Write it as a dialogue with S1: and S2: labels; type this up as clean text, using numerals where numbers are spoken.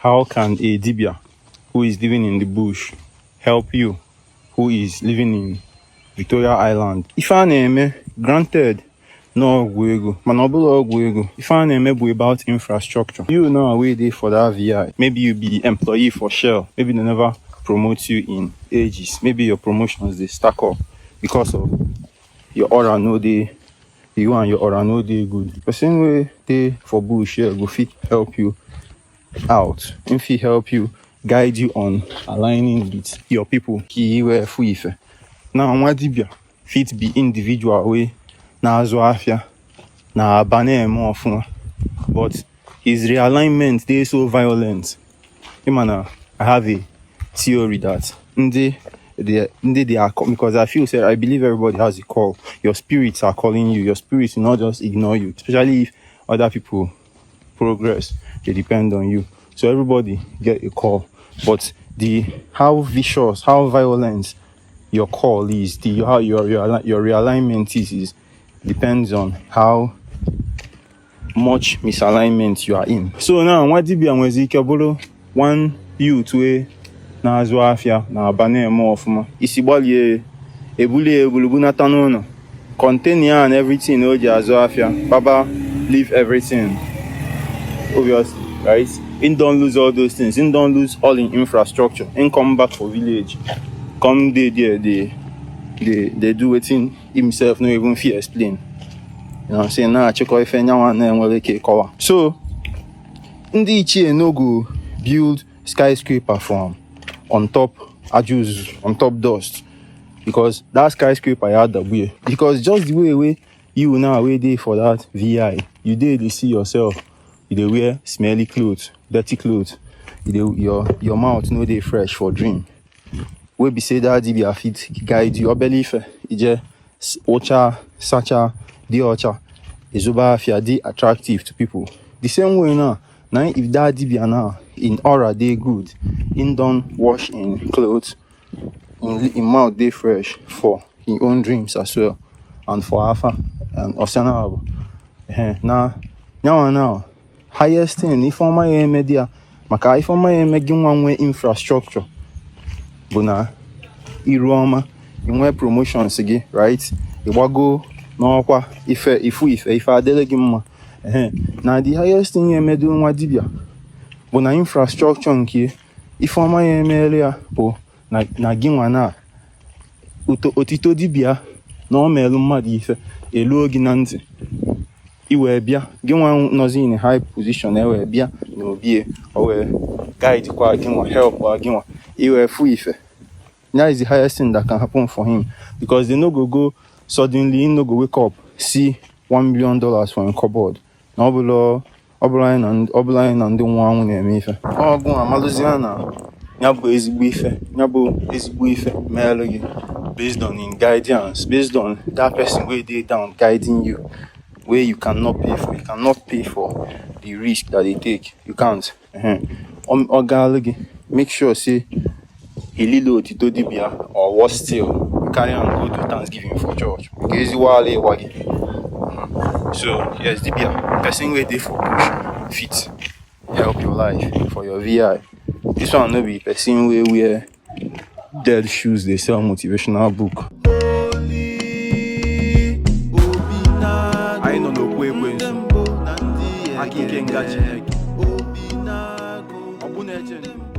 S1: How can a dibia who is living in the bush help you who is living in Victoria Island? Ife a na-eme, granted na ọgwụ ego, mana ọ bụla ọgwụ ego, ife a na-eme bụ about infrastructure. You know wey dey for that VI, maybe you be employee for Shell, maybe they never promote you in ages, maybe your promotions dey stack up because of your aura no dey, you and your aura no dey good. Person wey dey for bush here go fit help you out. Him fit help you, guide you on aligning with your people ka i wee fụ ife. Na nwa dibia fit be individual wey na-azụ afịa na Aba na-eme ọfụma, but his realignment dey so violent. Ịma na I have a theory that ndị the ndị they are, because I feel say I believe everybody has a call. Your spirits are calling you. Your spirits will not just ignore you, especially if other people progress, they depend on you. So everybody get a call, but the how vicious, how violent your call is, the how your realignment is depends on how much misalignment you are in. So now, nwa dibia nwezi ike bụrụ one youth wey na-azụ afịa na Aba na-eme ọfụma, isi gbalie, ebulie ebulu bunata n'ụlọ, container and everything o ji azụ afịa, baba leave everything, obviously, right? Him don lose all those things. Him don lose all him infrastructure. Him come back for village, come dey there, dey do wetin himself no even fit explain. You know what I'm saying? Na-achịkọ ife nyanwa na-enwere ike ịkọwa. So ndị ichie no go build skyscraper from on top aja uzuzu, on top dust, because that skyscraper ya adagbu ya. Because just the way wey you now wey dey for that VI, you dey dey see yourself, you dey wear smelly clothes, dirty clothes, you dey, your mouth no dey fresh for dream, wey be say that dibia fit guide you obele ife, ije ụcha sacha, dị ọcha, ịzụba afịa, dị attractive to people. The same way now na if that dibia now in aura dey good, him don wash him clothes, him mouth dey fresh for him own dreams as well and for afa and osana na nyanwa now, highest thing ife ọma ya eme dị ya, maka ife ọma ya eme gị nwa nwee infrastructure bụ na iru ọma inwee promotions gị, right? Ịgbago n'ọkwa, ife ifu ife ife adịrị gị mma. Ehe, na the highest thing ya emedo nwa dibịa bụ na infrastructure nke ife ọma ya emere ya bụ na gị nwa na otito dibịa na ọ meelu mmadụ ife eluo gị na ntị, i wee bịa, gị nwa nọzi in a high position, e wee bịa n'obie, o wee guide kwa gị nwa, help kwa gị nwa, i wee fụ ife. That is the highest thing that can happen for him, because they no go go suddenly, he no go wake up see $1 million for him cupboard. Na ọ bụla anyị na ọ bụla anyị na ndị nwụrụ anwụ na-eme ife ọgụ amalụzie na ya bụ ezigbo ife, ya bụ ezigbo ife meelụ gị based on him guidance, based on that person wey dey down guiding you, wey you cannot pay for. You cannot pay for the risk that they take. You can't. Ọ gaalụ gị, make sure say ililo otito dibia, or worse still, you carry am go do thanksgiving for church, nke ezigbo ala ịwa gị. So yes, dibia, person wey dey for bush fit help your life for your VI. This one no be person wey wear dead shoes dey sell motivational book. Anyị nọ n'okwu ekwensu aka ike nga Chineke ọ bụ na-eche ndụ.